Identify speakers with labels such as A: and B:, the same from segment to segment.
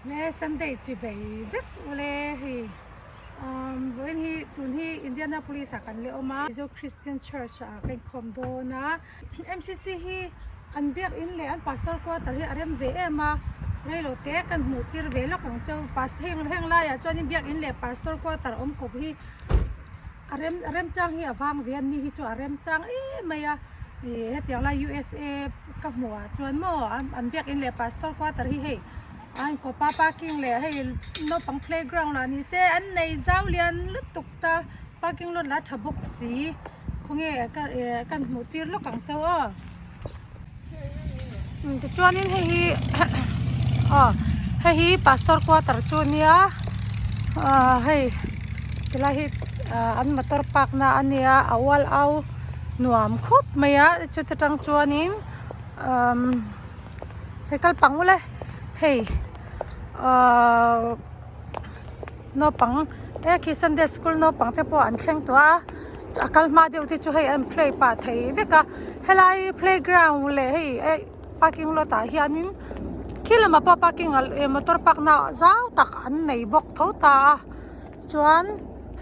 A: Le Sunday chi bei vek ule hei umm vawiin hi tun hi Indianapolis ah kan la awm a Mizo Christian Church ah ka inkhawm dawn a M_C_C hi an biakin leh an pastor quarter hi a rem ve em a reilo te kan hmuh tir ve lawk ang cheu pastor heng heng laiah chuanin biakin leh pastor quarter awm kawp hi a rem a remchang hi a vang ve a ni hi chu a remchang em mai a ih hetiang lai U_S_A ka hmuh ah chuan maw an biakin leh pastor quarter hi hei a inkawp a parking leh hei naupang playground lah ni se an nei zau lian lutuk ta parking lot lah a tha bawk si khawnge ka eh kan hmuh tir lawk ang chauh aw tichuanin hei hi aw hei hi pastor quarter chu ania ah hei tilai hi ah an motor park na ania a ual au nuam khawp mai a chuta tang chuanin umm hei kal pang ule hei ahh naupang he khi sunday school naupang te pawh an thleng tawh a a kal hma deuh te chu hei an play pah thei vek a helai playground leh hei eh parking lot ah hianin khi lamah pawh parking ah eh motor park na zau tak an nei bawk tho ta a chuan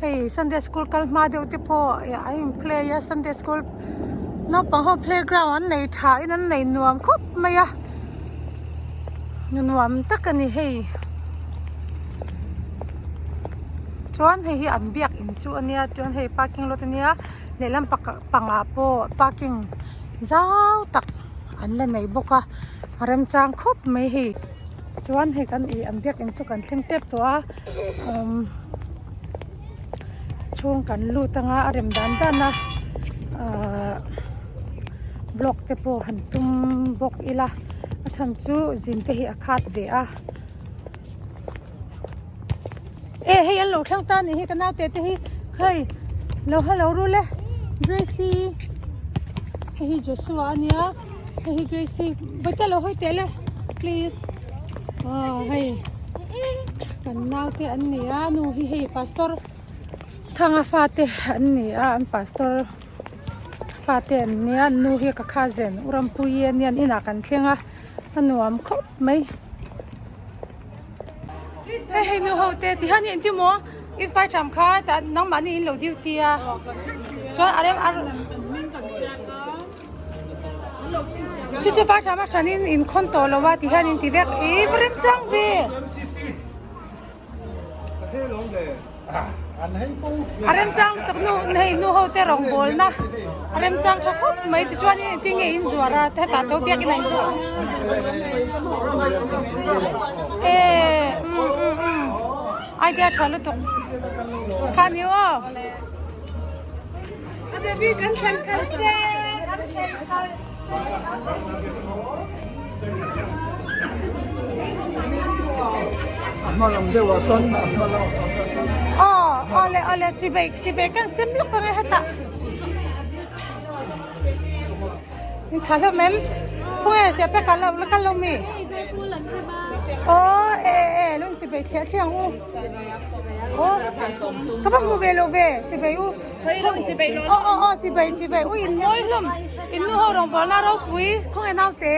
A: hei sunday school kal hma deuh te pawh eh an in play a sunday school naupang ho playground an nei tha in an nei nuam khawp mai a nuam tak a ni hei chuan hei hi an biak in chu a nia chuan hei parking lot a nia lehlam pangah pawh parking zau tak an la nei bawk a a remchang khawp mai hei chuan hei kan ih an biak in chu kan thleng tep tawh a umm chhung kan lut anga a rem dan dan a ahh vlog te pawh han tum bawk ila a chhan chu zin te hi a khat ve a e hei an lo thleng ta a nih hi ka naute te hi hei lo hello rul e Gracie hei hi Joshua a nia hei hi Gracie bawihte lo hawi teh le please aw hei kan naute an ni a nu hi hei pastor Thanga fate an ni a an pastor fate an nia nu hi ka cousin u Rampuii a nia an inah kan thleng a a nuam khawp mai hei hei nu ho te ti hian i engtin maw in fai tham kha tah nangmahni in lo duty a chuan a rem a chu chu fai tham a hranin in khawn tawh lo a ti hian in ti vek ih va remchang ve. A remchang lutuk nu hei nu ho te rawngbawlna a remchang tha khawp mai tichuanin engtin nge in zuar a hetah tho biakin a inzuar e um um um idea tha lutuk kha ni aw. Aw awle awle chibei chibei kan sem lawk ang e hetah in tha hlawm em khawnge siah pek ah la kal lo mi aw e e lung chibei thliah thliah ang u aw ka va hmu ve lo ve chibei u aw aw aw chibei chibei u in mawi hlawm in nu ho rawngbawlna ropui khawnge naute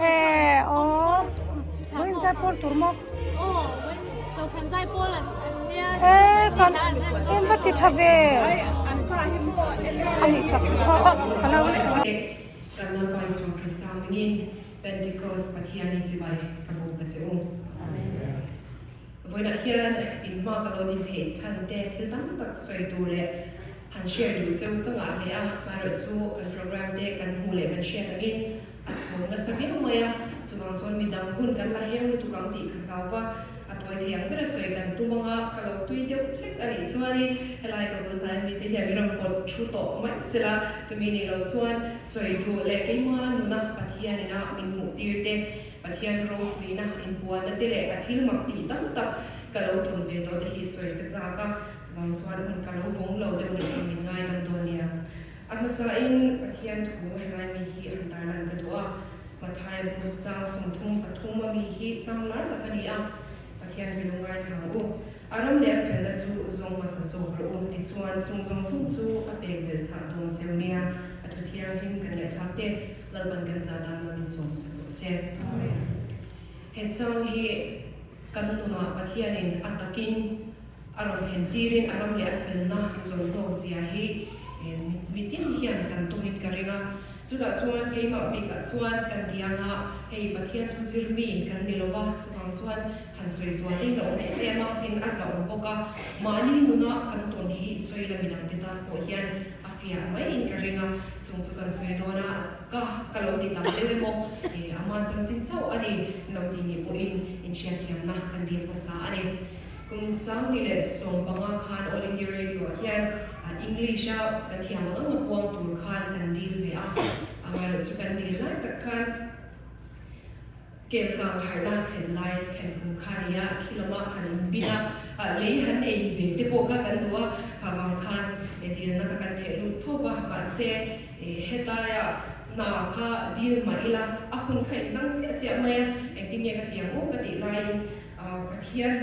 A: e aw vawiin zai pawl tur maw e kan en va ti tha ve a nih tak aw aw ka lo
B: Kan Lalpa Isua Krista hmingin Pentecost Pathian i chibai ka buk a che u. Vawiinah hian in hma ka lo din theih chhan te thil tam tak sawi tur leh han share duh cheu ka ngah hle a, hmaerawh chu kan program te kan hmuh leh kan hriat angin a chhawng nasa viau mai a, chuvang chuan midang hun kan la heu lutuk ang tih ka hlau va, a tawi thei ang bera sawi kan tum anga ka lo tui deuh hlek a nih chuanin helai ka bul hnai mite hian min rawn pawt thu tawh mai sela, chumi nih loh chuan sawi duh leh keima nuna Pathian ina min hmuh tir te Pathian ropuina inpuanna te leh a thil mak tih tam tak ka lo tawn ve tawh te hi sawi ka chak a, chuvang chuan hun ka lo vawng lo deuh nih chuan min ngaidam dawn nia. A hmasain Pathian thu helai mi hi han tarlan ka duh a, Mathaia bu chang 33 a mi hi chang lar tak a ni a, Pathian hi lo ngaithla ang u. A ram leh a felna chu zawng hmasa zawk rawh u, tichuan chung zawng zawng chu a pek belh chah dawn cheu nia, a thu thianghlim kan ngaihthlak te. Lalpan kan za tan a min sawm sak rawh se. He chang hi kan nunah Pathianin a takin a rawn thlen tirin a ram leh a felna zawn hlawk zia hi mitin hian kan tawngin ka ring a. Chutah chuan keimah bikah chuan kan ti ang a, hei Pathian thu zir mi kan ni lo va, chuvang chuan han sawi zual in a awm em em a, tin a zah awm bawk a. Mahni nuna kan tawn hi sawi la midangte tan pawh hian a fiah maiin ka ring a, chung chu kan sawi dawn a, ka ka lo ti tam deuh emaw, eh ama chanchin chauh a ni lo tih nih pawhin inhriatthiamna kan dil hmasa a ni. Kum 2015 khan All India Radio ah hian English a kan thiam ang ang a puang tur khan kan dil ve a, amaherawhchu chu kan dil lai tak khan Kelkang harhna thlen lai thlen kum kha a ni a, khi lama han inbin a, lei han ei ve te pawh kha kan duh a, kha vang khan dilna kha kan theh lut tho va, mahse hetaia hna kha dil mah ila a hun kha indang chiah chiah mai a, engtin nge ka ti ang aw ka tih laiin Pathian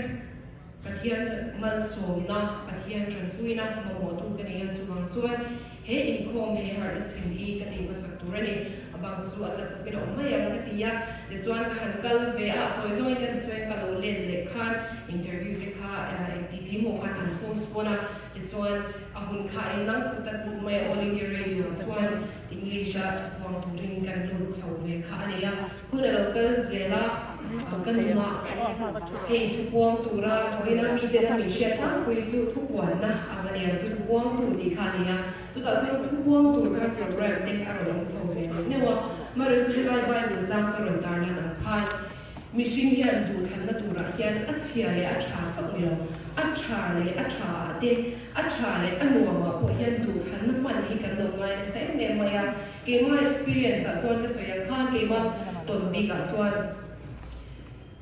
B: Pathian malsawmna, Pathian tanpuina mamawhtu ka nei a, chuvang chuan he inkhawm, he harhna chhim hi ka tih hmasak tur a ni. A bang chu a tla chawpin a awm mai ang ka ti a, tichuan ka han kal ve a, a tawi zawngin kan sawi a, ka lo let leh khan interview te kha engti ti maw khan an postpone a, tichuan a hun kha a innang fut a chak mai a, All India Radio ah chuan English a thupuang turin kan lut chho ve kha a ni a. Hun a lo kal zel a, ka nunah hei thupuang tura vawiina miten a min hriat tlangpui chu thupuanna ang a nia, chu thupuangtu tih kha a ni a. Chutah chuan thupuang tur khan program te a rawn awm chho ve neuh neuh a. Amaherawhchu chu helai Bible chang ka rawn tarlan ang khan mihring hian duhthanna turah hian a chhia leh a tha chauh ni lo, a tha leh a tha ah te, a tha leh a nuamah pawh hian duhthanna hman hi kan lo ngai nasa em em mai a. Keimah experience ah chuan ka sawi ang khan keimah tawn bik ah chuan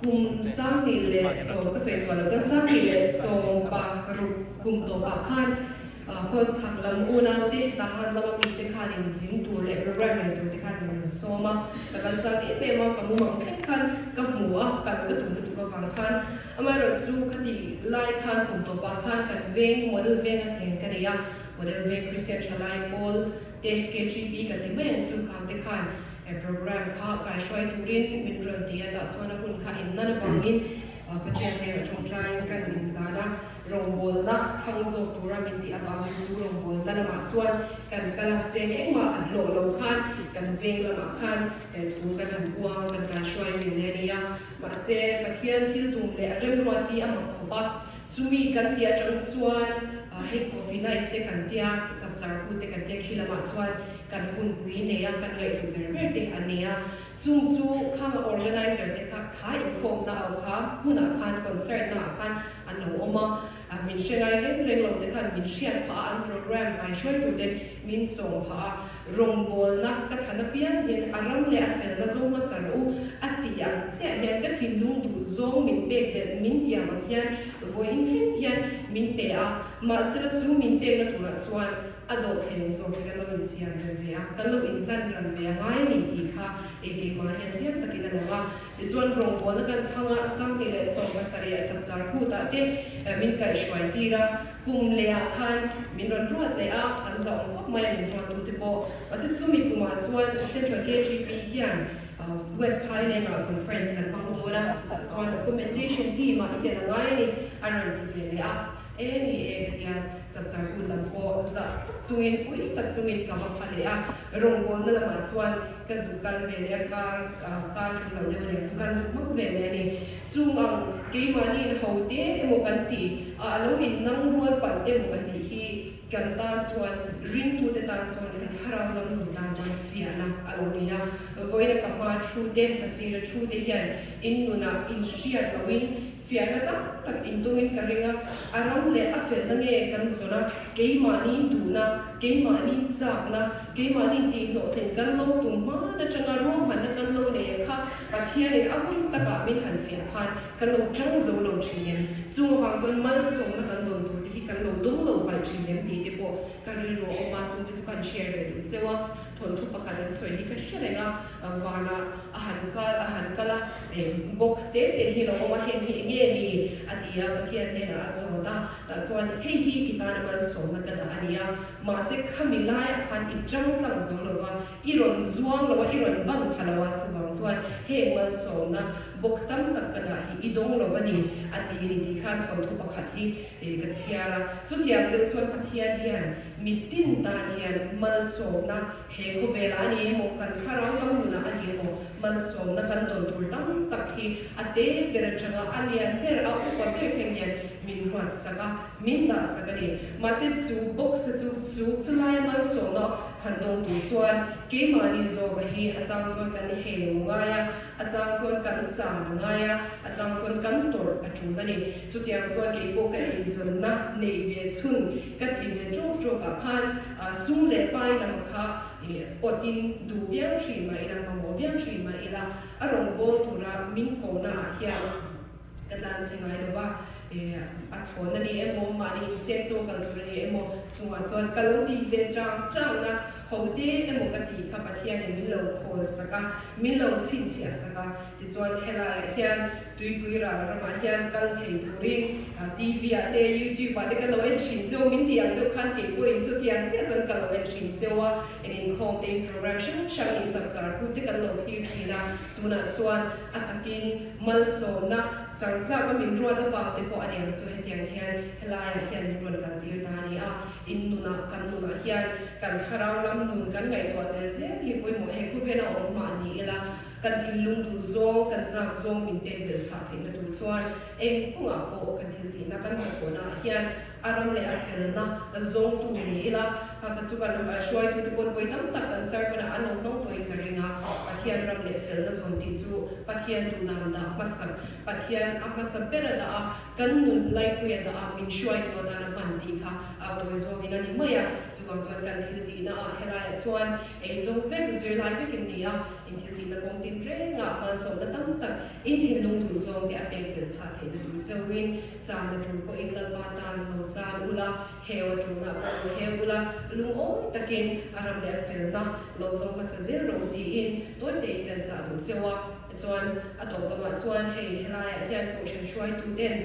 B: kum 2010 ka sawi sual loh chuan 2016 kum tawp ah khan khaw chhak lam unau te Tahan lama mi te khan in zin tur leh program nei tur te khan min rawn sawm a, ka kal chak em em a, ka mumang thleng khan ka hmu a, kal ka tum lutuk avang khan amaherawh chu khati lai khan kum tawp ah khan kan veng model veng a cheng ka nei a, model veng Christian thalai pawl Te KTP kan ti mai ang chu khang te khan program kha kaihruai turin min rawn ti a, tah chuan a hun kha in nan avangin Pathian hnenah tawngtaiin kan inhlan a, rawngbawlna thang zawk tura min tih avangin chu rawngbawlna lamah chuan kan kal a, cheng engmah an hlawh lo khan kan veng lamah khan thu kan han buang a, kan kaihruai ve leh a ni a, mahse Pathian thil tum leh a remruat hi a mak khawp a. Chumi kan tih atang chuan hei coffee night te kan tia, chapchar hu te kan tia khi lamah chuan kan hunpui nei a, kan ngaihlu ber ber te an nei a. Chung chu khanga organizer te kha kha inkhawmna au kha hmunah khan concert naah khan an lo awm a, min hre ngai reng reng lo te khan min hriat phah a, an program kaihruai tur ten min sawm phah a. Rawngbawlna ka than apiang hian a ram leh a felna zawng hmasa rawh u a ti ang chiah hian ka thinlung duh zawng min pek belh min tiam ang hian vawiin thleng hian min pe a, mahsela chu min pekna turah chuan a dawhthleng zawk hi kan lo insiam rem ve a, kan lo inhlan ran ve a ngai a ni tih kha ei keimah hian chiang takin a lang a. Tichuan rawngbawlna kan thang a, 2017 ah chapchar kutah te min kaihhruai tir a, Kum lehah khan min rawn ruat leh a, an zah awm khawp mai a min ruattu te pawh. Mahse chumi kumah chuan Central KGP hian West Phaileng-ah conference kan hmang dawn a, chutah chuan documentation team-ah i tel a ngai a ni a rawn ti ve leh a. E ni e ka tia, chapchar kut lam pawh zah tak chungin, ui tak chungin ka va pha leh a. Rawngbawlna lamah chuan ka zuk kal ve leh a, kar kar tling lo deuh a nia chu kan zuk hmang ve leh a ni. Chung ang keimahniin ho te emaw kan tih a, a lo innang rual palh emaw kan tih hi kan tan chuan ringtute tan chuan kan thlarau lam nun tan chuan fiahna a lo ni a. Vawiina ka hma thu te, ka sira thu te hian in nunah inhriat loin Fiahna tak tak intawngin ka ring a, a ram leh a felna nge kan zawn a, keimahni duhna, keimahni chakna, keimahni tihhlawhtlin kan lo tum hman atanga ruahmanna kan lo nei a kha Pathianin a hun takah min han fiah khan kan lo chang zo lo thin em? Chung avang chuan malsawmna kan dawn tur te hi kan lo dawng lo palh thin em tih te pawh ka rilru a awm a, chungte chu ka han share ve duh cheu a, thawnthu pakhat an sawi hi ka hre reng a, vanah a. han kal a han kal a, box te te hi lo awm a, heng hi enge ni a ti a, Pathian hnenah a zawt a, tah chuan hei hi i tana malsawmna ka dah a ni a, mahse khami laiah khan i tang tlang zo lo va, i rawn zuang lo a, i rawn ban pha lo a, chuvang chuan heng malsawmna box tam tak ka dah hi i dawng lo va ni a ti a ni tih khan thawnthu pakhat hi ka chhiar a, chutiang deuh chuan Pathian hian mitin tan hian malsawmna He khawvelah a ni emaw, kan thlarau lam nunah a ni emaw, malsawmna kan dawn tur tam tak hi a te ber atanga a lian ber, a upa ber thleng hian min ruat sak a, min dah sak a ni. Mahse chu box-a chu, chu chulaia malsawmna han dawng tur chuan keimahni zawka hi a chang chuan kan heu ngai a, a chang chuan kan chan a ngai a, a chang chuan kan tawrh a tul a ni. Chutiang chuan keipawh ka eizawnna neih ve chhun ka tih ve tawk tawkah khan sum leh pai lam kha awtin duh viau thin mah ila, mamawh viau thin mah ila, a rawngbâwl tura min kohnaah hian ka tlan che ngai lo va, a thawn a ni emaw, mahni insiam chaw kal tur a ni emaw chungah chuan ka lo tih ve tang tangna ho te emaw ka tih kha Pathianin min lo khawl sak a, min lo chhinchhiah sak a, tichuan helaiah hian Tuipui ral ramah hian kal thei turin TV ah te YouTube ah te kan lo en thin cheu min tih ang deuh khan kei pawhin chutiang chiah chuan ka lo en thin cheu a, en inkhawm te in program hrang hrang in chapchar kut te kan lo thlir thin a, tunah chuan a takin malsawmna changtlak a min ruat avang te pawh a niang chu hetiang hian helaiah hian min rawn kal tir ta a ni a, in nunah kan nunah hian kan thlarau lam nun kan ngaihtuah tel zel hi pawimawh he khawvela awm mah ni ila. Kan thinlung duh zawng, kan chak zawng min pek belh chhah theihna tur chuan eng kawngah pawh kan thil tihna kan hnathawhnaah hian a ram leh a felna zawngtu ni ila, kha kha chu kan hruaitute pawn vawi tam tak kan sermon-ah an lo hmang tawhin ka ring a, Pathian ram leh felna zawn tih chu Pathian duhdan dah hmasak, Pathian a hmasa ber a dah a, kan nun laipui a dah a, min hruaitu atan a hman tih kha a tawi zawngin a ni mai a. Chuvang chuan kan thil tihnaah helaiah chuan eizawng vek, zirlai vekin ni a, Inthiltihna kawng tin rengah hmalsawmna tam tak inthinlung duh zawng te a pek belh chhah theihna tur chauhin chan a tul pawhin Lalpa tan lo chan ula, heu a tulna pawh lo heu ula, lungawi takin a ram leh a felna lo zawng hmasa zel rawh u tiin tawi tein kan chah duh cheu a. Chuan a tawp lamah chuan hei helaiah hian kohhran hruaitu ten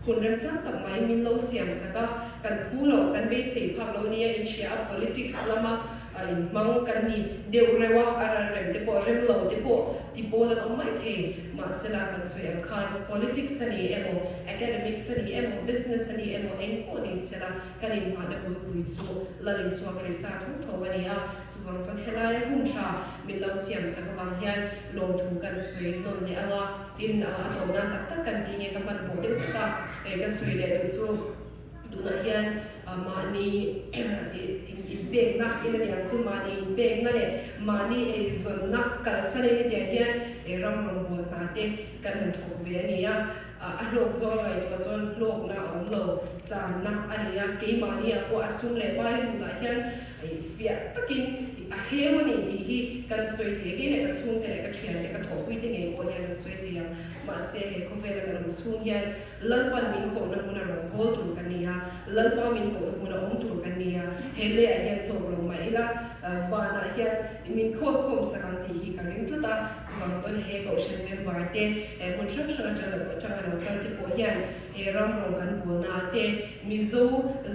B: hun remchang tak mai min lo siam sak a, kan phu loh, kan beisei phak lo nia inhria a, politics lama A inhmang kan ni deuh reuh a, a ral rem te pawh rem lo te pawh ti pawl an awm mai thei. Mahsela kan sawi ang khan politics a ni emaw, academics a ni emaw, business a ni emaw eng pawh ni sela kan inhmahna bulpui chu Lal Isua Krista tho tho a ni a. Chuvang chuan helaia hun tha min lo siam sak avang hian lawmthu kan sawi nawn leh ang a, tin a tawp nan tak tak kan tih nge ka hmanhmawh deuh tak a, ka sawi leh duh chu. Tunah hian mahni inpekna in a ni ang chu, mahni inpekna leh mahni eizawnna kalsanin hetiang hian ram rawngbâwl hna te kan han thawk ve a ni a. A hlawk zawng ngaihtuah chuan hlawkna a awm lo, channa a ni a. Keimahniah pawh a sum leh pai tunah hian fiah takin a heu a ni tih hi kan sawi thei a, kei leh ka chhungte leh ka thiante ka thawhpuite ngei pawh hian an sawi thei ang. Mahse he khawvela kan awm chhung hian Lalpan min kohna hmuna rawngbâwl tur kan ni a, Lalpa min kohna hmuna awm tur kan ni a, he leiah hian hlawk lo mah ila, vanah hian min khawl khawm sak ang tih hi ka ring tlat a, chuvang chuan he kohhran member te, hmun hrang hrang atang lo atanga lo kal te pawh hian he ram rawng kan bawlnaah te, Mizo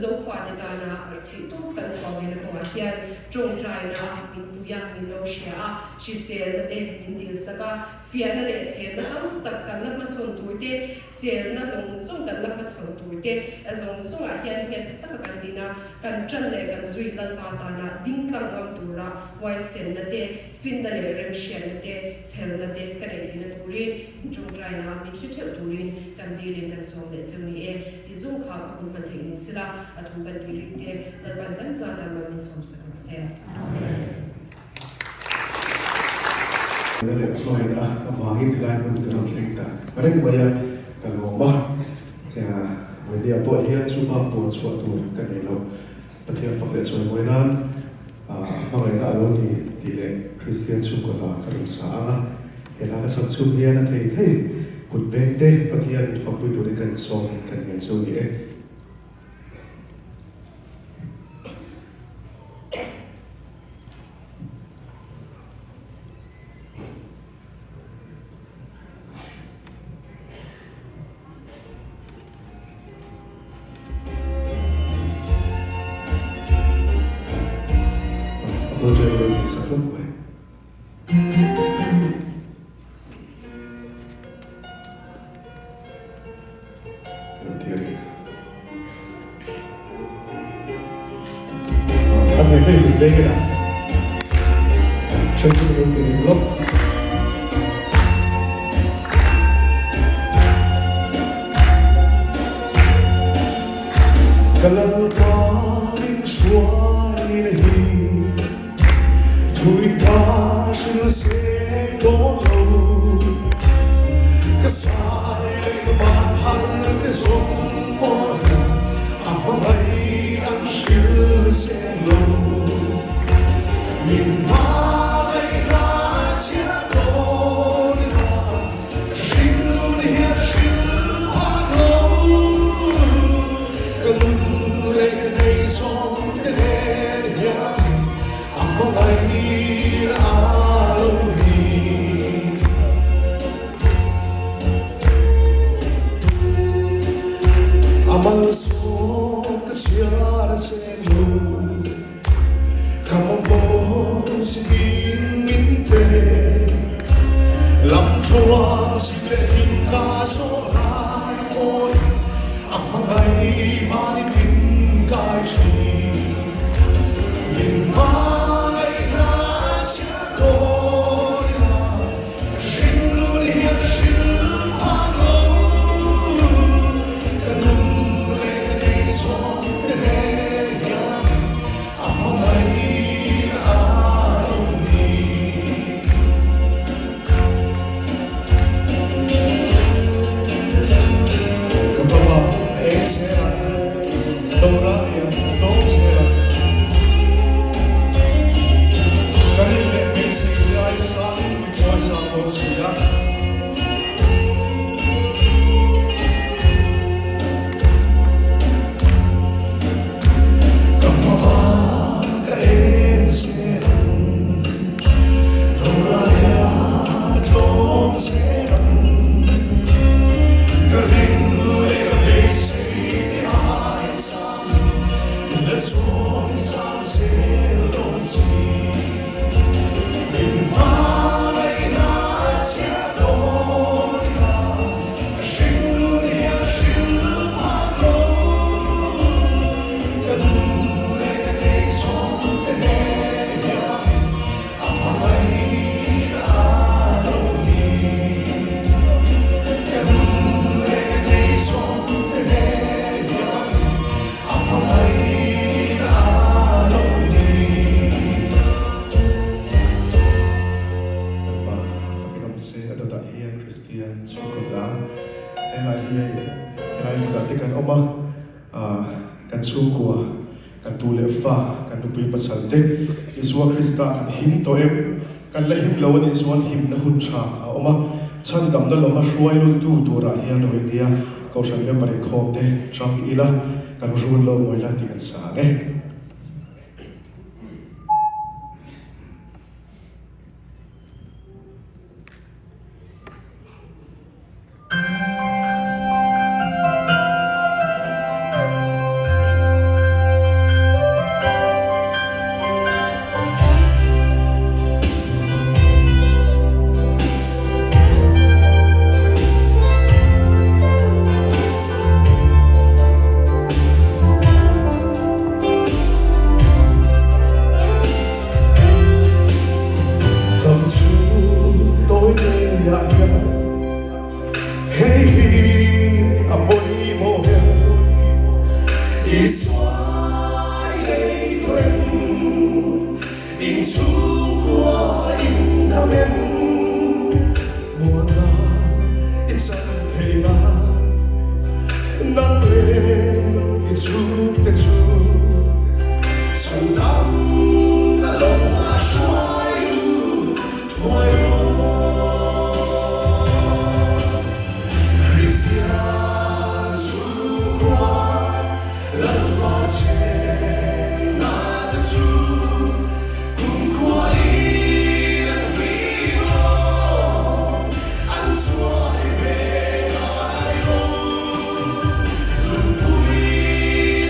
B: Zofate tana theihtawp kan chhuah vena kawngah hian tawngtaina min pui a, min lo hria a, hriselna te min dil sak a, Fiahna leh themna tam tak kan la hmachhawn tur te, selna zawng zawng kan la hmachhawn tur te zawng zawngah hian nghet taka kan din a, kan ṭan leh kan zui Lalpa tana ding tlang ngam tura huaisenna te, finna leh remhriatna te, chhelna te ka neih theihna turin ṭawngṭaina min hre ṭheuh turin kan dilin kan sawm leh cheu ni e ti zawng kha ka hun hman theih ni sela, a thu kan tih rik te Lalpan kan zat ah mal min sawm sak ang che. Amen.
C: Na leh hruaina avangin helai hmun ka rawn thleng ta reng mai a, ka lawm a. Vawinia pawh hian chu bak puan chhuah tur ka nei lo. Pathian fak leh chawi mawi nan hmangaihna a lo ni tih leh Kristian chhungkaw hla ka rawn sa ang a. He hla ka sak chhung hian a thei thei kut beng te Pathian fakpui turin ka insawm kan ngen chu a ni e. sa tlat mai. A thei thei min leng ila then chu ka lo ti reng lawk. Ka lalpa min hruai na hi Thui ka hril seng dawn lo. Ka sai leh ka ban phar te zawng pawh hian a hmangaih an hril seng lo. Min hmangaihna chhia dawn ila ka hringnun hian a hril phak lo. Ka nun leh ka nei zawng te nen hian A hmangaih a lo ni. A malsawm ka chhiar a cheng lo. Ka mamawh si tin min pe. Lamtluang chim leh hlim ka zawh lai pawhin a hmangaih manin min kai thin. Min hmangaihna chhiar dawn ila, ka hringnun hian ka hrilh phak lo. Ka nun leh ka nei zawng te nen hian a hmangaihna a lo ni. Ka baba a eng zel a. Dora hian tlawm zel a. Ka rin leh beisei te ai sangin mi chawi sang dawn si a. Ka hmaba ka en zel ang. Dora hian tlawm zel ang. Ka rin leh ka beisei. Lalpa fakin awm se a dawtah hian Kristian chhungkaw hla helai hi hei helai hmunah te kan awm a, kan chhungkua, kan tu leh fa, kan nupui pasal te Isua Krista kan him tawh em? Kan la him lo a nih chuan himna hun tha a awm a, chhandamna lawma hruai luttu turah hian hawi nia Kohhran member inkhawm te chang ila kan run lo mawi la tih kan sa ang e. Ram chu tawi te ah hian hei hi a pawimawh ber. I suai lei tuem in chhungkua in dam em? Muana i chan thei la, nang leh i chhungte chu chhan dam ka lo a hruai lut thuai rawh. Kristian chhungkua Lalpa chenna te chu kumkhua in an hlim lo, an chuai ve ngai lo. Lungpui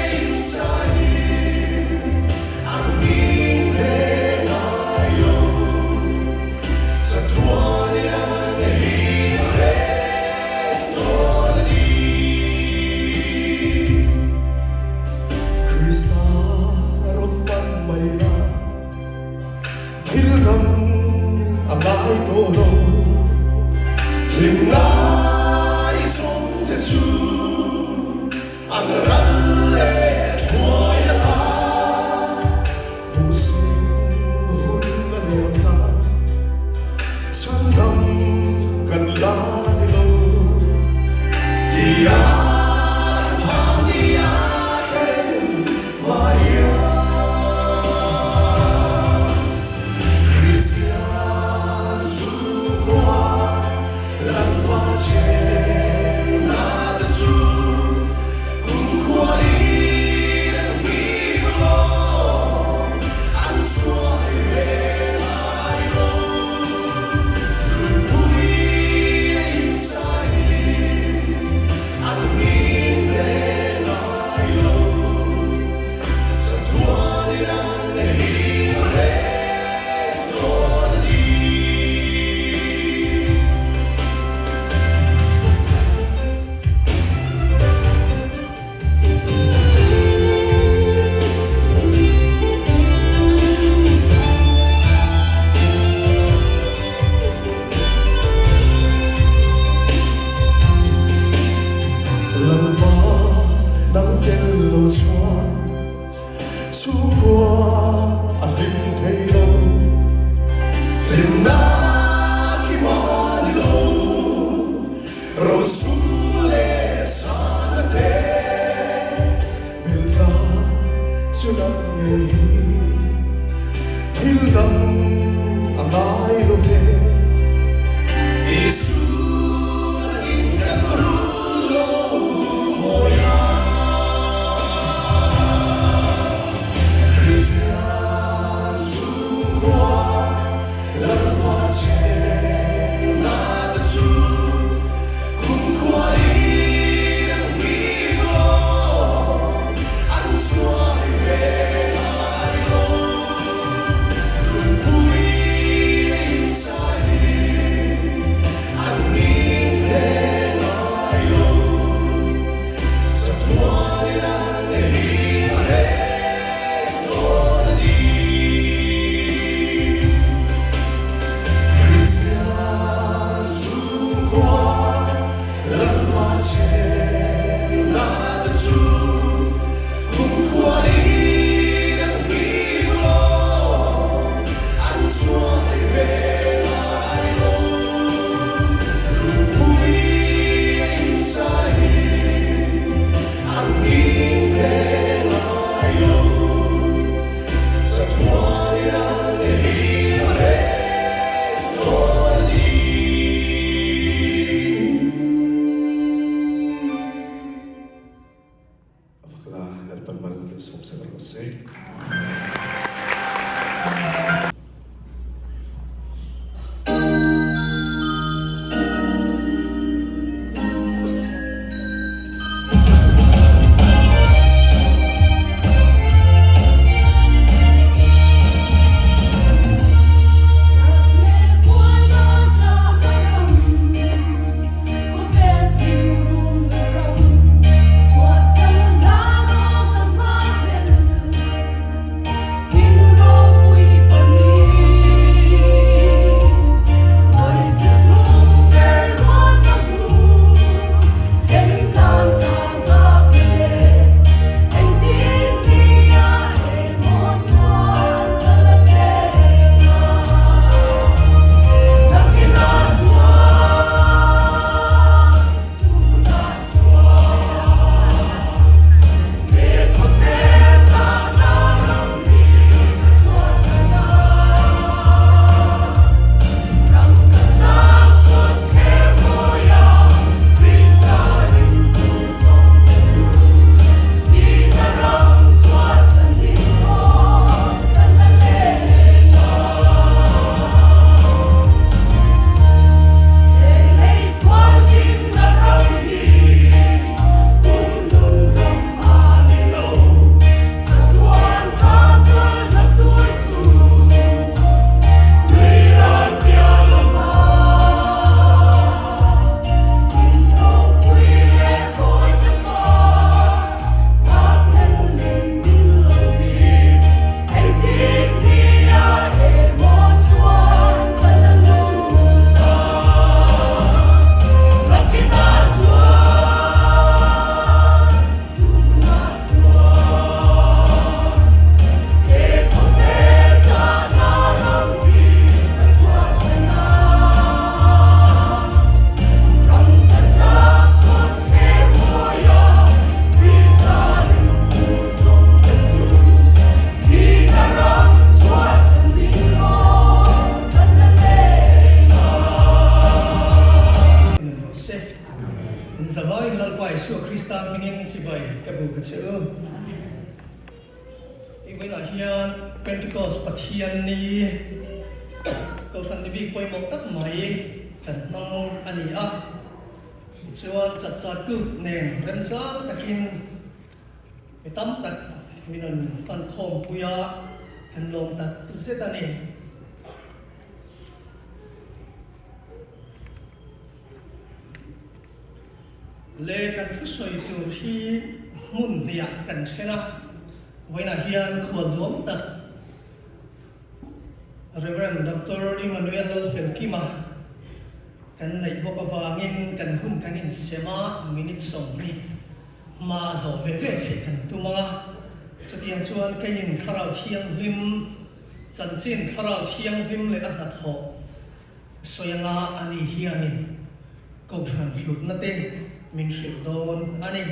C: a insa. Hlimna i sawmte chu an ral leh thuai a ta. Buhsing hun a liam ta, chhandam kan la ni lo. Tia phang nia thleng mai a. Kristian chhungkua Lalpa chenna te chu kumkhuain an hlim lo, an chhuai ve ngai lo. Lungpui a inchaiin an hlim ve ngai lo. Chatuanin an hlim reng dawn a ni. Lalpa nang tel lo chuan chhungkua a hlim thei lo. Hlimna ki mah ni lo, rosum leh sana te belhla chu nang ngei hi thil dang a ngai lo ve. Isu nangin kan rul lo mawi a. Kristian chhungkua Lalpa chenna te chu kumkhuain an hlim lo, an chuai ve ngai lo. Lungpui a inchaiin an hlim ve ngai lo. Chatuanin an hlim reng dawn a ni. Kristian chhungkua Lalpa chenna te chu kumkhuain an hlim lo, an chuai ve ngai lo. Lungpui a inchaiin an hlim ve ngai lo. Chatuanin an hlim reng dawn a ni.
D: In zavaiin Lalpa Isua Krista hmingin chibai ka bu ka che u. I vawiinah hian Pentecost Pathian ni Kohhran ni bik pawimawh tak mai kan hmang a ni a. Tichuan chapchar kut nen remchang takin Mi tam tak min rawn hman khawmpui a, kan lawm tak zet a ni. Le kan thusawi tur hi hmun hniah kan then a, vawiinah hian khual duam tak Rev. Doctor Emmanuel Lalfelkima kan neih bawk avangin kan hun kan insem a, minute 20 hma zawh ve ve theih kan tum ang a, chutiang chuan keiin Thlarau Thianghlim chanchin Thlarau Thianghlim leh a hnathawh sawi anga a ni hianin Kohhran hlutna te min hrilh dawn a ni.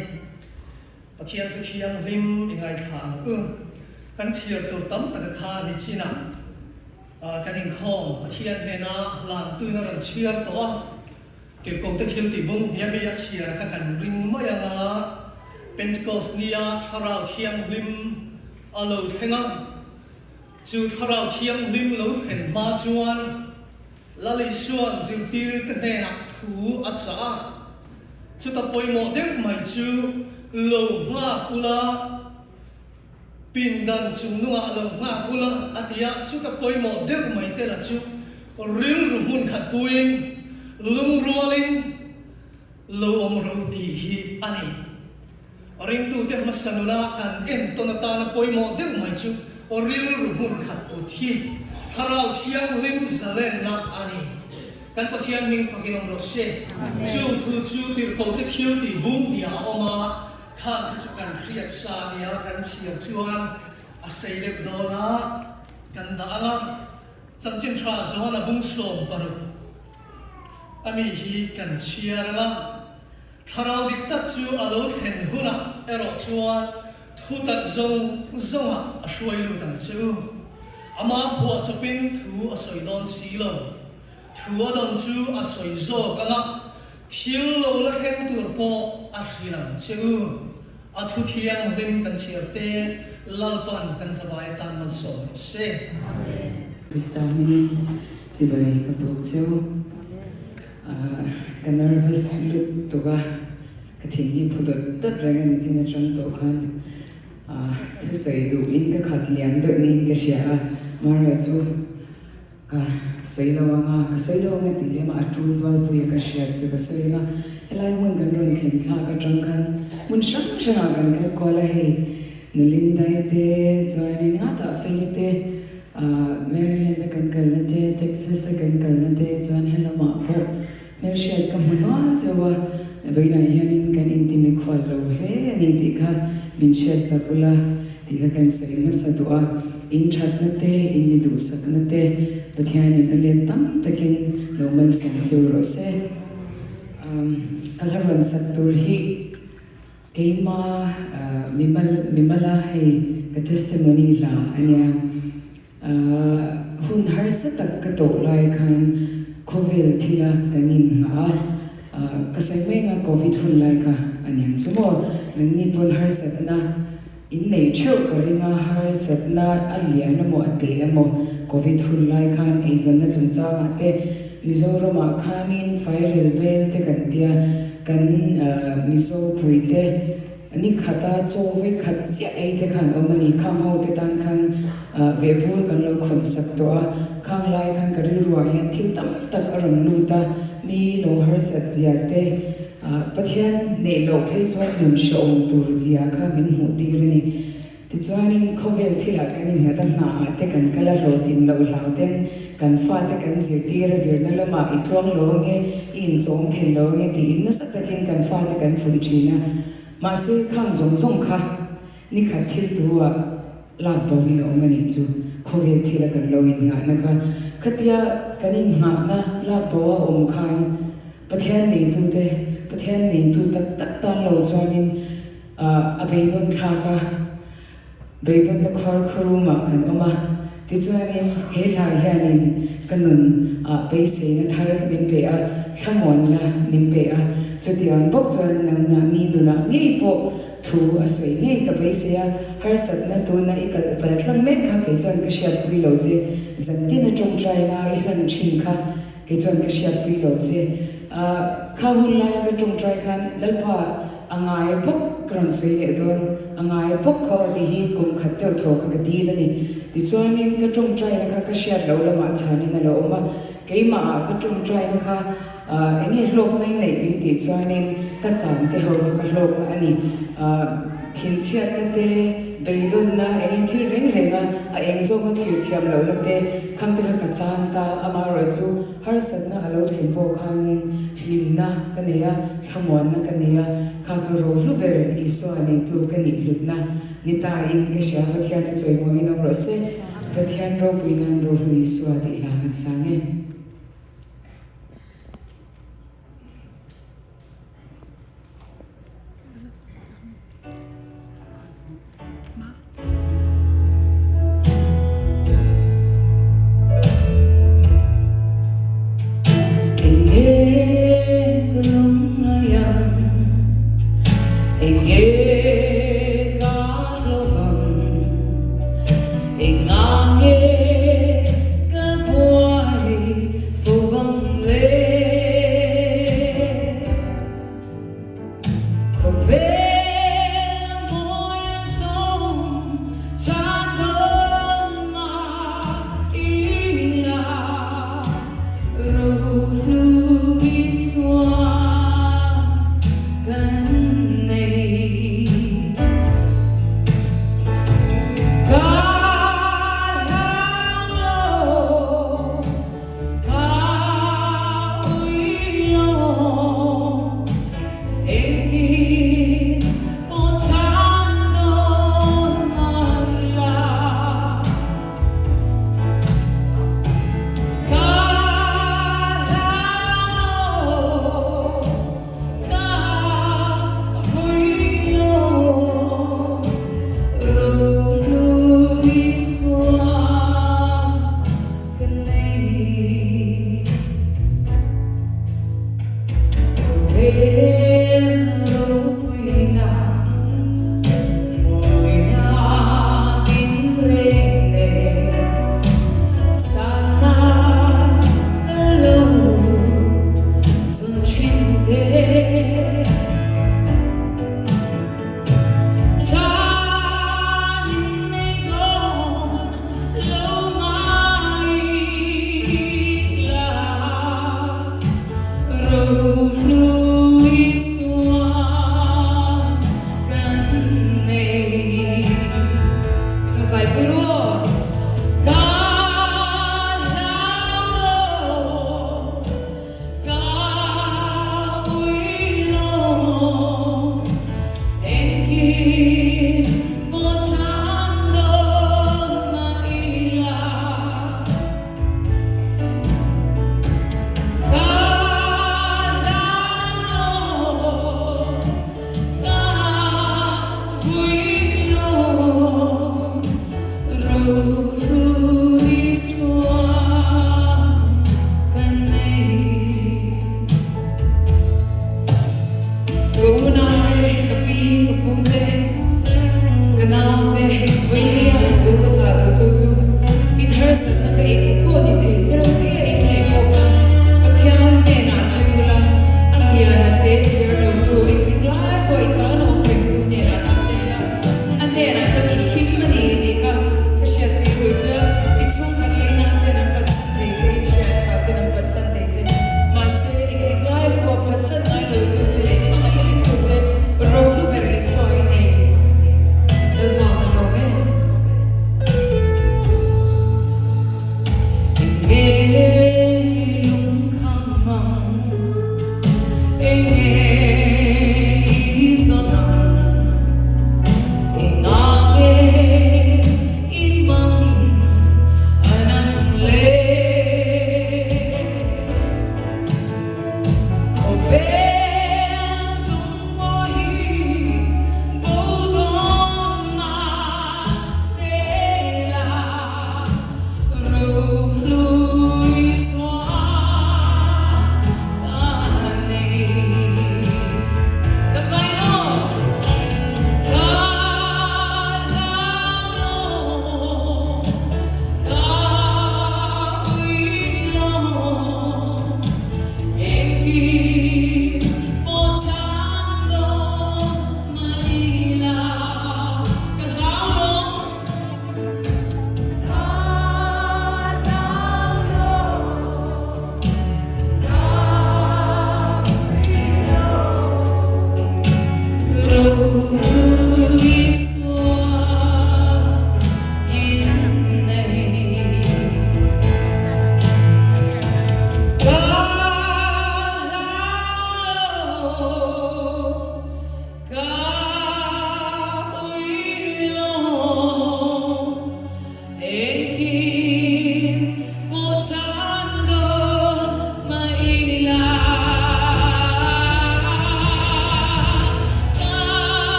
D: Pathian thu thianghlim i ngaithla ang u. Kan chhiar tur tam taka kha ni chinah kan inkhawm Pathian hnena hlantuin a rawn chhiar tawh a. Tirhkohte thil tih bung hniam hi a chhiar kha kan ring mai ang a, Pentecost nia Thlarau Thianghlim a lo thleng a, chu Thlarau Thianghlim lo thlen hma chuan Lal Isua'n zirtirte hnenah thu a chah a, chuta pawimawh deuh mai chu lo nghak ula, pindan chungnungah lo nghak ula a ti a, chuta pawimawh deuh mai te la chu rilru hmun khat puiin lungrualin lo awm ro tih hi a ni. Ringtute hmasa nuna kan entawn atana pawimawh deuh mai chu rilru hmun khat put hi Thlarau Thianghlim zalenna a ni. Kan Pathian hming fakin awm rawh se. Chung thu chu tirhkohte thil tih bung hniah a awm a, Khang kha chu kan hriat sa a nia, kan chhiar chuan a sei deuh dawn a, kan dah ang a, chanchin tha zawn a bung 60 a mi hi kan chhiar ang a, thlarau dik tak chu a lo thlen hunah erawh chuan thu tak zawng zawngah a hruai lut ang che u. Ama phuah chawpin thu a sawi dawn si lo. Thu a dawn chu a sawi zawk ang a, thil lo la thleng tur pawh a hrilh ang che u. A thu thianghlim kan chhiar te Lalpan kan zavai atan malsawm rawh se.
E: Krista hmingin chibai ka buk cheu. Ka nervous lut tuk a, ka thin hi phu dawt dawt reng a ni chin atang tawh khan thusawi duh in ka khat liam deuh niin ka hria a, marawh chu Ka sawi lo ang a, ka sawi lo ang a tih lem a, a tul zualpui a ka hriat chu ka sawi ang a, helai hmun kan rawn thlen thlak atang khan hmun hrang hrangah kan kal kual a, hei Nulindai te chuanin ngatah Feli te ah Maryland a kan kalna te Texas a kan kalna te chuan helamah pawh hmelhriat ka hmu nual chauh a, vawiinah hianin kan intimikhual lo hle a ni tih kha min hriatsak ula tih kha kan sawi hmasa duh a, in thatna te, in mi duhsakna te Pathianin a let tam takin lo malsawm cheu rawh se. Ka hla rawn sak tur hi keima mimal mimala hei ka testimony hla a nia. Hun harsa tak ka tawh lai khan khawvel thila kan innghah a, ka sawi mai anga Covid hun lai kha a niang chu maw? Nangni pawn harsatna in nei theuh ka ring a, harsatna a lian emaw a teh emaw Covid hun lai khan eizawnna chungchangah te Mizoramah khanin fairel bel te kan tia kan Mizo puite Ni khata chaw vawi khat chiah ei te khan awm a ni. Khang ho te tan khan vehbur kan lo khawn sak tawh a, khang lai khan ka rilruah hian thil tam tak a rawn lut a, mi lo harsat zia te, Pathian neih loh phei chuan nun hrehawm tur zia kha min hmuh tir a ni. Tichuanin khawvel thilah kan innghat a, hnaah te kan kal a, hlawhtlin loh hlau ten kan fate kan zirtir a, zirna lamah i tluang lo ange, i inchawm thei lo ange tiin nasa takin kan fate kan fuih thin a. Mahse khang zawng zawng kha nikhat thil tu-ah lak bo-in a awm a nih chu, khawvel thila kan lo innghahna kha. Khatia kan innghahna lak bo a awm khan Pathian neitute, Pathian neitu tak tak tan lo chuanin, A beidawn thlak a, beidawnna khuar khurumah kan awm a, tichuanin he hla hianin ka nun ah beiseina thar min pe a, thlamuanna min pe a. Chutiang bawk chuan nangmahni nunah ngei pawh thu a sawi ngei ka beisei a, harsatna tuna i kalh val tlang mek kha kei chuan ka hriatpui lo che, zantin a tawngtaina i hlan thin kha kei chuan ka hriatpui lo che. Kha hun laia ka tawngtai khan Lalpa a ngai bawk ka rawn sawi leh dawn, a ngai bawk kha aw tih hi kum khat deuh thaw kha ka dil a ni. Tichuanin ka tawngtaina kha ka hriat loh lamah chhanin a lo awm a, keimahah ka tawngtaina kha Eng nge hlawkna i neih min tih chuanin ka chang te ho kha ka hlawkna a ni. Thinchhiatna te, beidawnna, eng nge thil reng reng a, a eng zawk a thlir thiam lohna te, khang te kha ka chang ta. Amaherawh chu harsatna a lo thlen pawh khanin hlimna ka nei a, thlamuanna ka nei a, kha kha rohlu ber Isua neitu ka nih hlutna ni ta in ka hria. Pathian chu chawimawiin awm rawh se. Pathian ropui nan rohlu Isua tih hla kan sang e.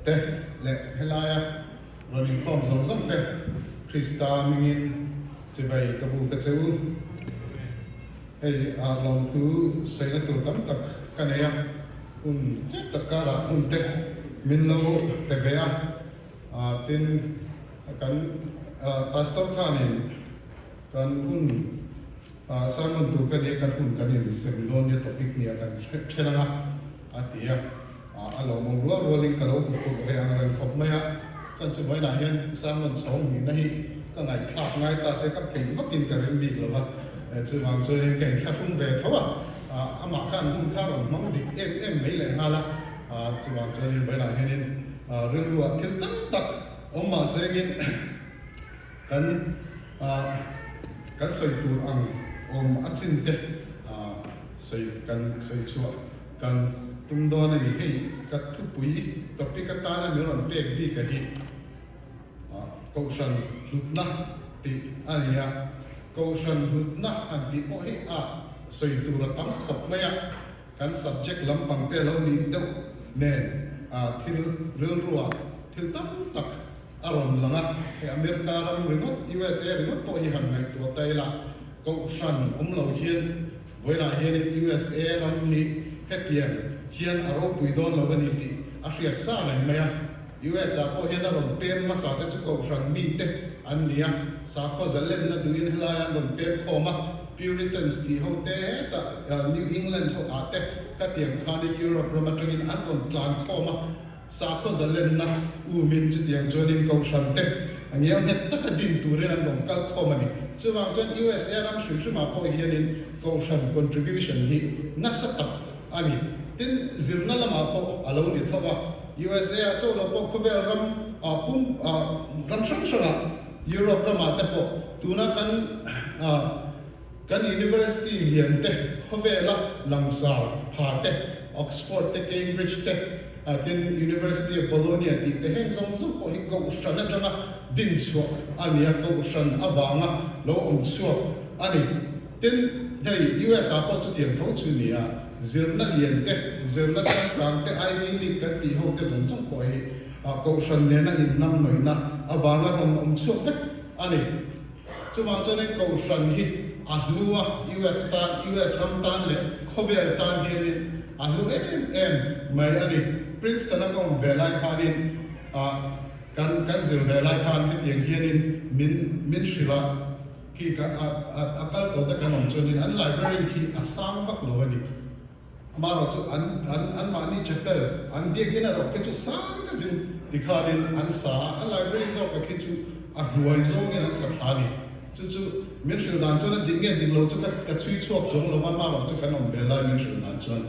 F: te leh helaia rawn inkhawm zawng zawng te Krista hmingin chibai ka bu ka che u. Hei ah lawmthu sawina tur tam tak ka nei a, hun chiah tak karah hun te min lo pe ve a, tin kan Pastor khanin kan hun sermon tur ka nia kan hun kan insem dawn nia topic nia kan then anga a ti a, a lawmawm rual rualin ka lo huphurh ve ang reng khawp mai a, chuan chu vawiinah hian sermon chhawng nihna hi ka ngaihthlak ngai ta se ka peih vakin ka ring bik lo va, chuvang chuanin ka inthlahrung ve tho a, amah khan hun kha rawn hmang dik em em mai leh nghal a, chuvang chuanin vawiinah hianin rilruah thil tam tak awm mahsengin Kan kan sawi tur ang awm a chin te sawi kan sawi chhuah kan tum dawn a ni. Hei ka thupui topic atana min rawn pek bik a hi Kohhran hlutna tih a ni a. Kohhran hlutna han tih pawh hi a sawi tur a tam khawp mai a. Kan subject lampang te lo nih deuh nen thil rilruah thil tam tak a rawn lang a, hei America ram ringawt, USA ringawt pawh hi han ngaihtuah ta ila, Kohhran awm lo hian vawiinah hianin USA ram hi hetiang hian a ropui dawn lo a ni tih a hriat sa reng mai a. US ah pawh hian a rawn pem hmasa te chu Kohhran mite an ni a, sakhaw zalenna duhin helai an rawn pem khawm a, Puritans tih ho te hetah New England ho ah te khatiang khanin Europe ram atangin an rawn tlan khawm a, sakhaw zalenna umin chutiang chuanin Kohhran te a ngial nghet taka din turin an rawn kal khawm a ni. Chuvang chuan USA ram hrim hrimah pawh hianin Kohhran contribution hi nasa tak a ni. Tin, zirna lamah pawh a lo ni tho va. USA ah chauh lo pawh khawvel ram ah pum ah ram hrang hrang ah Europe ramah te pawh tuna kan ah kan university lian te khawvela langsar pha te Oxford te Cambridge te ah tin University of Bologna tih te heng zawng zawng pawh hi kohhran atanga din chhuah a ni a, kohhran avanga lo awm chhuak a ni. Tin, hei US ah pawh chutiang tho chu ni a, zirna lian te, zirna changkang te, Ivy League kan tih ho te zawng zawng pawh hi Kohhran nena innam nawihna avanga rawn awm chhuak vek a ni. Chuvang chuanin Kohhran hi a hlu a, US tan, US ram tan leh khawvel tan hianin a hlu em em mai a ni. Princeton a ka awm ve lai khanin kan kan zir ve lai khan hetiang hianin min min hrilh a. Khi ka a a a kal tawh te kan awm chuanin an library khi a sang vak lo a ni. Amaherawh chu an an anmahni chapel an biakinn erawh khi chu sang deuhin tikhanin an sa a, a library zawka khi chu a hnuai zawngin an sa thla a ni. Chu chu min hrilh dan chuan a dik nge dik lo chu ka ka chhui chhuak chuang lo va, amaherawh chu kan awm ve lai min hrilh dan chuan.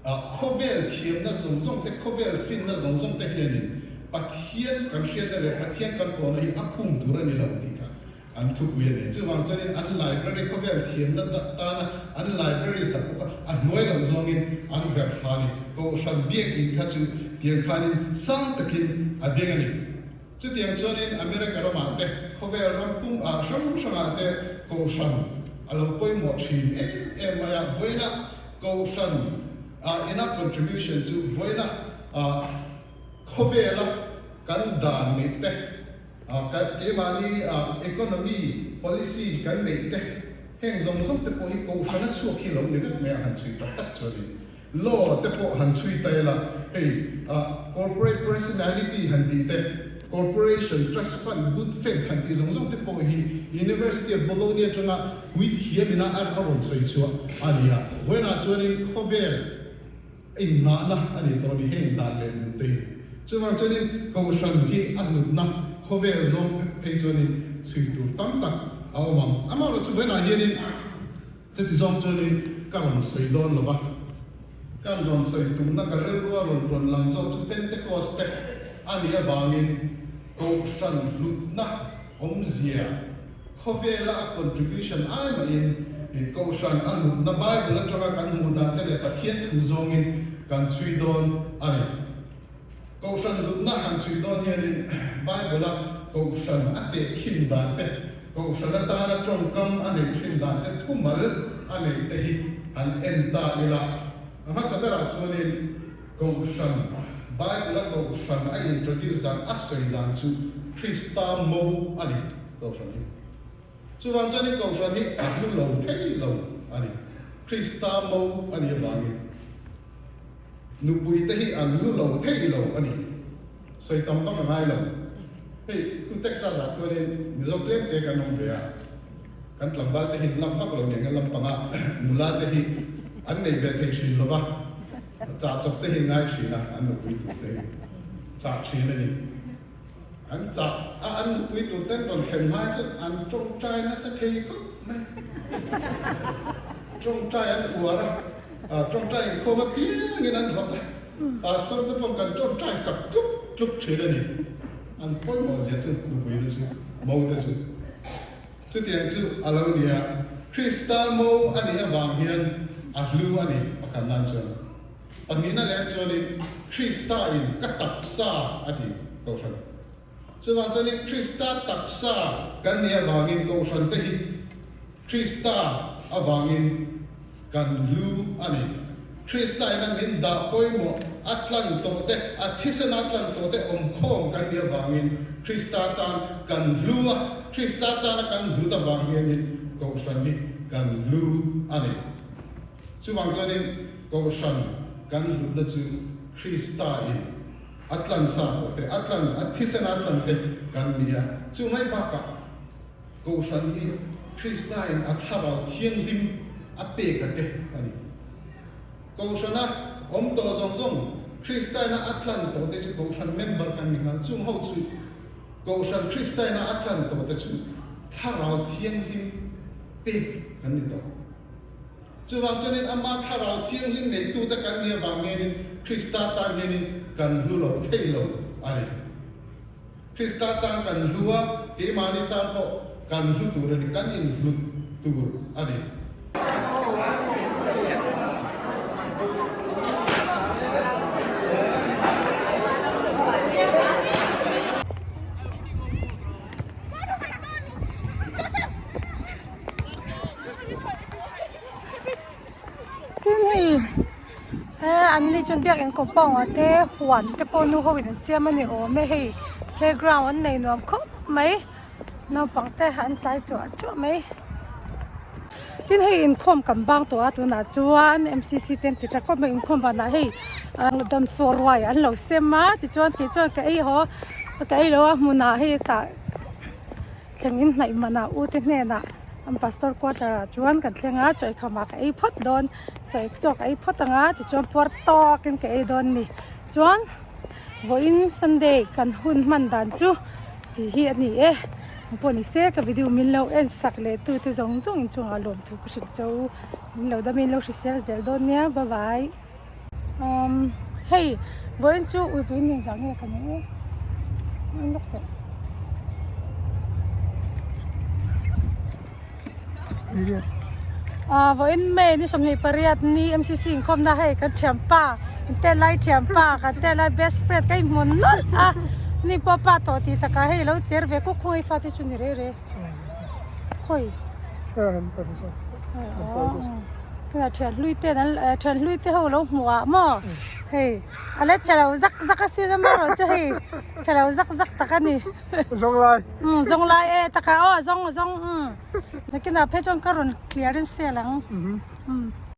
F: Khawvel thiamna zawng zawng te, khawvel finna zawng zawng te hianin Pathian kan hriatna leh Pathian kan pawhna hi a khum tur a ni lo tih kha an thupui a ni. Chuvang chuanin an library, khawvel thiamna tana an library sak pawh kha a hnuai loh zawngin an verh thla a ni. Kohhran biakinn kha chu tiang khanin sang takin a ding a ni. Chutiang chuanin America ramah te, khawvel ram pum ah hrang hrangah te Kohhran a lo pawimawh thin em em mai a. Vawiinah Kohhran ah ina contribution chu vawiinah ah khawvela kan dan neih te, keimahni ah economy policy kan neih te, heng zawng zawng te pawh hi Kohhran a chhuak hi lo ni vek mai a han chhui tak tak chuanin. Law te pawh han chhui ta ila, hei corporate personality han tih te, corporation, trust fund, good faith han tih zawng zawng te pawh hi University of Bologna atanga puithiam ina a rawn sawi chhuah a ni a. Vawiinah chuanin khawvel innghahna a ni tawh a ni heng dan leh dun te hi. Chuvang chuanin Kohhran hi a hlutna khawvel zawng phei chuanin chhui tur tam tak a awm ang. Amaherawhchu vawiinah hianin Chuti zawng chuanin ka rawn sawi dawn lo va, kan rawn sawi tumna ka rilrua rawn rawn lang zawk chu Pentecost te a nih avangin Kohhran hlutna awmzia khawvela a contribution ai mahin Kohhran a hlutna Bible atanga kan hmuh dan te leh Pathian thu zawngin kan chhui dawn a ni. Kohhran hlutna han chhui dawn hianin Bible-a Kohhran a tehkhin dan te, Kohhran atana tawngkam a neih thin dan te thumal a neih te hi han en ta ila. A hmasa berah chuanin Kohhran Bible a Kohhran a introduce dan a sawi dan chu Krista mo a ni Kohhran hi. Chuvang chuan i Kohhran hi a hlu lo thei lo a ni. Krista mo a nih avangin nupui te hi an hlu lo thei lo a ni. Sawi tam vak a ngai lo. Hei khu Texas ah chuanin Mizo tlem te kan awm ve a, kan tlangval te hi lak vak lo nen a lampanga nula te hi an nei ve thei thin lo va, chah chawp te hi ngai thin a, an nupui tur te hi chah thin a ni. An chah a, an nupui tur ten rawn thlen hmai chuan an tawngtai nasa thei khawp mai. Tawngtai an uar a, tawngtai inkhawm apiangin an rawt a. Pastor te pawh kan tawngtai sak tluk tluk thin a ni. An pawimawh zia chu nupui te chu, mo te chu. Chutiang chu a lo ni a, Krista mo a nih avang hian a hlu a ni pakhat nan chuan. Pahnihna leh chuanin Krista in ka taksa a ti Kohhran. Chuvang chuanin Krista taksa kan nih avangin Kohhran te hi Krista avangin kan hlu a ni. Krista in a min dah pawimawh a tlan tawh te, a thisen a tlan tawh te awmkhawm kan nih avangin Krista tan kan hlu a, Krista tana kan hlut avang hianin Kohhran hi kan hlu a ni. Chuvang chuanin Kohhran kan hlutna chu Krista in a tlan sa tawh te, a tlan, a thisen a tlan te kan ni a. Chu mai bakah Kohhran hi Krista in a thlarau thianghlim a pek a te a ni. Kohhrana awm tawh zawng zawng Krista ina a tlan tawh te chu Kohhran member kan ni nghal. Chung ho chu Kohhran Krista ina a tlan tawh te chu thlarau thianghlim pek kan ni tawh. Chuvang chuanin ama thlarau thianghlim neitute kan nih avang hianin Krista tan hianin kan hlu lo thei lo a ni. Krista tan kan hlu a, keimahni tan pawh kan hlu tur a ni, kan inhlut tur a ni.
A: Tin hei he an ni chuan biakin compound ah te huan te pawh nu ho in an siam a ni awm e hei playground an nei nuam khawp mai naupang te an tlai chuah chuah mai tin hei inkhawm kan bang tawh a tunah chuan M C C te an ti tha khawp mai inkhawm banah hei dawnfawh ruai an lo sem a tichuan kei chuan ka ei haw ka ei lo a hmunah hei tah. Thleng in hnaih manah u te hnenah an pastor quarter ah chuan kan thleng a chaw eikham ah ka ei phawt dawn chaw ei chaw ka ei phawt ang a tichuan puar tawk in ka ei dawn a ni chuan vawiin sunday kan hun hman dan chu tih hi a ni e engpawh ni se ka video min lo en sak leh tu te zawng zawng in chungah lawmthu ka hrilh chau min lo dam in lo hrisel zel dawn nia bye bye. Umm hei vawiin chu ui vawiin nen zah nge ka nei e an lawk tawh ah vawiin May ni 28 ni M C C inkhawmna hei kan thianpa kan tet lai thianpa kan tet lai best friend ka inhmu nawlh a ni pawh pa tawh tih takah hei lo cher ve kuk khawngaih fate chu ni rei rei khawi. Tunah thian hlui te an thian hlui te ho lo hmuh ah maw hei a la chhe lo zak zak a sin a marawh chu hei chhe lo zak zak tak a ni
G: zawng lai
A: um zawng lai e taka aw zawng zawng um nakinah phei chuan ka rawn clear in sel ang um.